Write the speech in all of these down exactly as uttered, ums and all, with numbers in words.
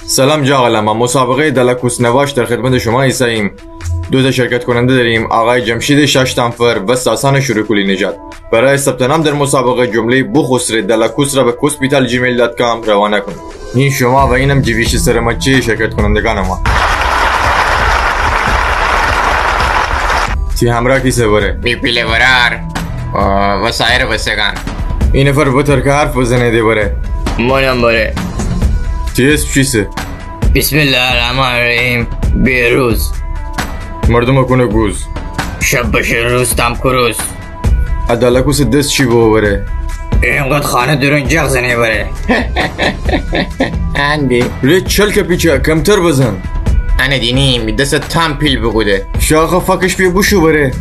سلام جغلان، ما مسابقهٔ دلاکوس نواش در خدمت شما ایساییم. دو تا شرکت کننده داریم، آقای جمشید شش تنفر و ساسان شورکولی نژاد. برای ثبت نام در مسابقه جملهٔ بوخوسره دلاکوس را به کوسپیتال جیمیل دات کام روانه کنید. این شما و اینم جیویش سر مچه شرکت کنندگان ما. تی همراه کیسه بره؟ می پیله برار و سایر بستگان. این نفر بتر که حرف بزنه ده بره. منم بره. تی اسم چیسه؟ بسم الله الرحمن الرحیم. بهروز. مردم کنه گوز. شب بشه روز تام کروز. ا دلاکوس دس چی بو بره؟ اینقدر خانه درون جغ زنه بره. اندی. ره چل که پیچه کمتر بزن. انه دینی می دس تام پیل بوکوده. شاخه فکش پیه بوشو بره.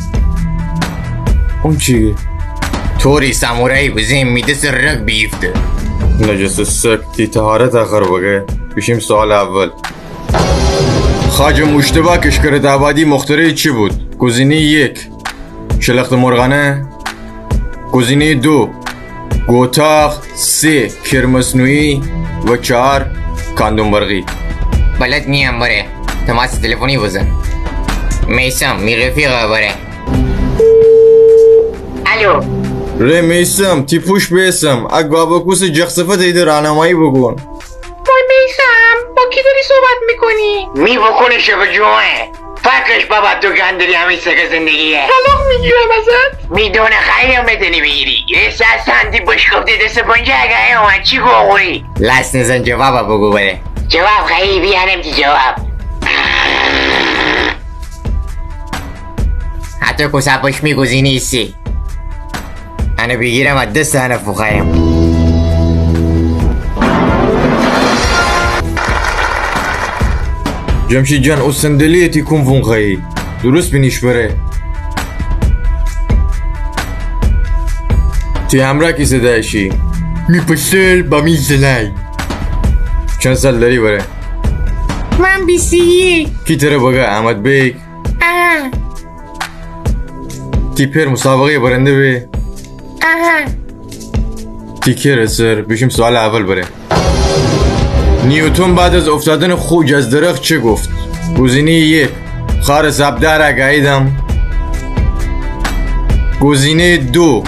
اون چی؟ توری سامورایی بزین می دس رگ بیفته. نجس سک، تی طهارت آخر بگه. بشیم سوال اول. خواجه مجتبی کشکرت آبادی مخترع چی بود؟ گزینهٔ یک، شلخت مرغانه. گزینهٔ دو، گوتاخ. سه، کر مصنوعی. و چهار، کاندوم برقی. بلد نیم بره. تماس تلفنی بزن. میثم، می رفیق بره. الو. ره میثم، تی پوش بیسم. ا گابکوس جغ صفت ایده راهنمایی بوکون. وای میثم، با کی داری صحبت می‌کنی؟ می بوکونه شب جمعه. فکش بابا، تو گندری همی سکه زندگیه. طلاق می‌گیرم ازت. می دونه خیلی هم می‌تونی بگیری. احساساً تی بشکفته دس پنجه اگه اومد چی گو خوری؟ لاس نزن، جواب بگو بره. جواب خیلی بیانم تی جواب. حتی کسا پشمی گزینهٔ سه. انه بیگیرم ا دس انه فوخایم. جمشید جان، او صندلی تی کوم فون خایی؟ درست بینیش بره. تی همراه کیسه داشی؟ می پسر با می زنای. چند سال داری بره؟ من بیست و یک. کی تره بگه احمد بیگ؟ آها. تی پئر مسابقهٔ برنده به؟ آها. تی کره سر، بشیم سوال اول بره. نیوتن بعد از افتادن خوج از درخت چه گفت؟ گزینهٔ یک، خار سبدار گاییدم. گزینهٔ دو،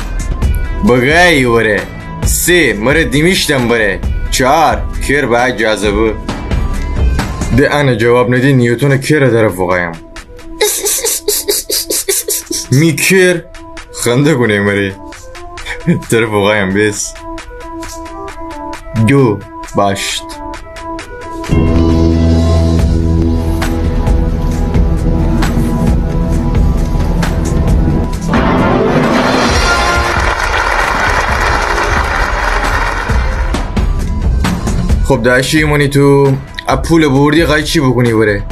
بگایی وره. سه، مره دیمیشتم بره. چهار، کر به جاذبه. ده انه جواب ندی، نیوتن کره طرف وقایم. می کر خنده کونه مره. طرف وقایم بیس. دو باشت. خب داشی مونی تو ا پول بوردی خای چی بوکونی بره؟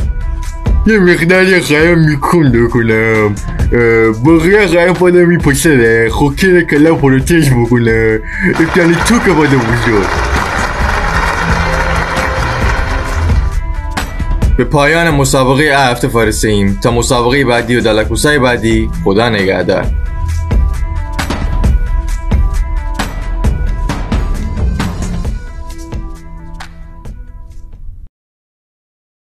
یه مقداری خایم می کوم دوکونم. اه، بقیه خایم پدم می پسره. خو کره کلا پروتش بوکونه. ایتانی تو که بده بزرگ. به پایان مسابقهٔ ا هفته فرسه‌ایم. تا مسابقهٔ بعدی و دلاکوسای بعدی، خدا نگهدار.